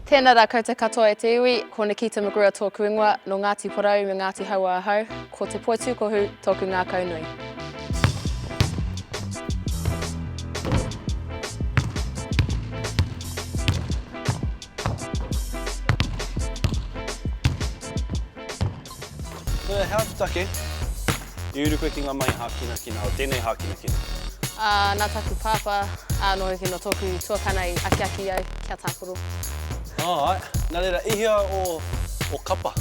Tēnā rā koutou katoa e te iwi, ko Nikita McGruer tōku ingoa, nō Ngāti Porou me Ngāti Hauā ahau, ko Te Poitūkohu tōku ngākau nui. He aha te take i uru koe ki ngā mahi hākinakina, o tēnei hākinakina? Ā, nā taku pāpā, ā, nō hoki nō tōku tuakana i akiaki au kia tākaro. Āe, nā reira, i hea ō, ō kapa?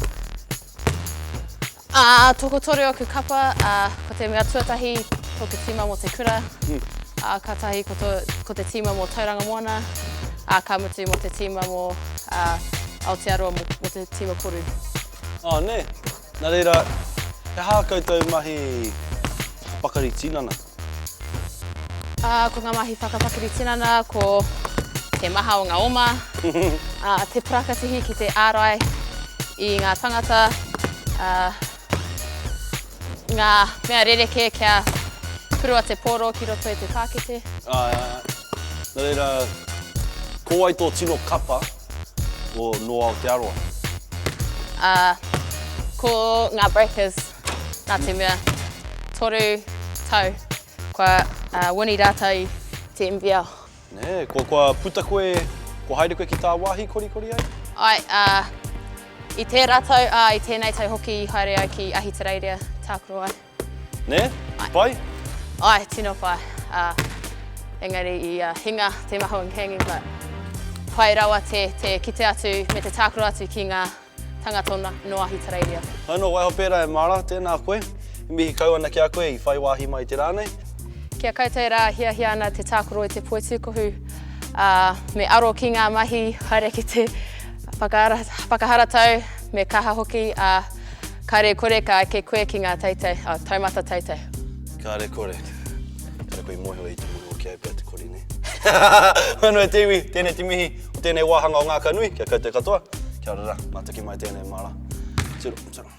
Ā, tokotoru ōku kapa, ā, ko te mea tuatahi tōku tīma mō te kura, ā, kātahi ko tō, ko te tīma mō Tauranga Moana, ā, ka mutu mō te tīma mō, ā, Aotearoa mō, mō te tīma koru. Ā, nē. Nā reira, he aha koutou mahi whakapakari tinana? Ā, ko ngā mahi whakapakari tinana, ko te maha o ngā oma, ā, te parakatihi ki te ārai i ngā tangata, ā, ngā mea rerekē kia purua te pōro ki roto i te pākete. Āe, āe. Nā reira, ko wai tō tino kapa o nō Aotearoa? Ā, ko ngā Breakers, nā te mea, toru tau kua wini rātou i te NBL. Nē, kua, kua puta koe, kua haere koe ki tāwāhi korikori ai? Āe, ā, i tērā tau, ā, i tēnei tau hoki i haere au ki Ahitereiria tākaro ai. Nē? Pai? Āe, tino pai. Ā, engari i hinga te maha o Nkangi, but pai rawa te, te kite atu me te tākaro atu ki ngā tangata nō Ahitereiria. Anō, waiho pērā e Mara, tēnā koe. E mihi kau ana ki a koe i whai wāhi mai i te rā nei. Ki a koutou rā, hiahia ana te tākaro i te poitūkohu, ā, me aro ki ngā mahi, haere ki te whakaharatau, me kaha hoki, ā, Kare kore ka eke koe ki ngā teitei, oh, taumata teitei. Kare kore. Kare koe i mōhio i te mōhio ki au pea te kori, nē? Hono e te iwi, tēnei te mihi o tēnei wāhanga o Ngākau Nui, kia koutou katoa. Kia ora rā, mātaki mai tēnei māra. Tiro, tiro.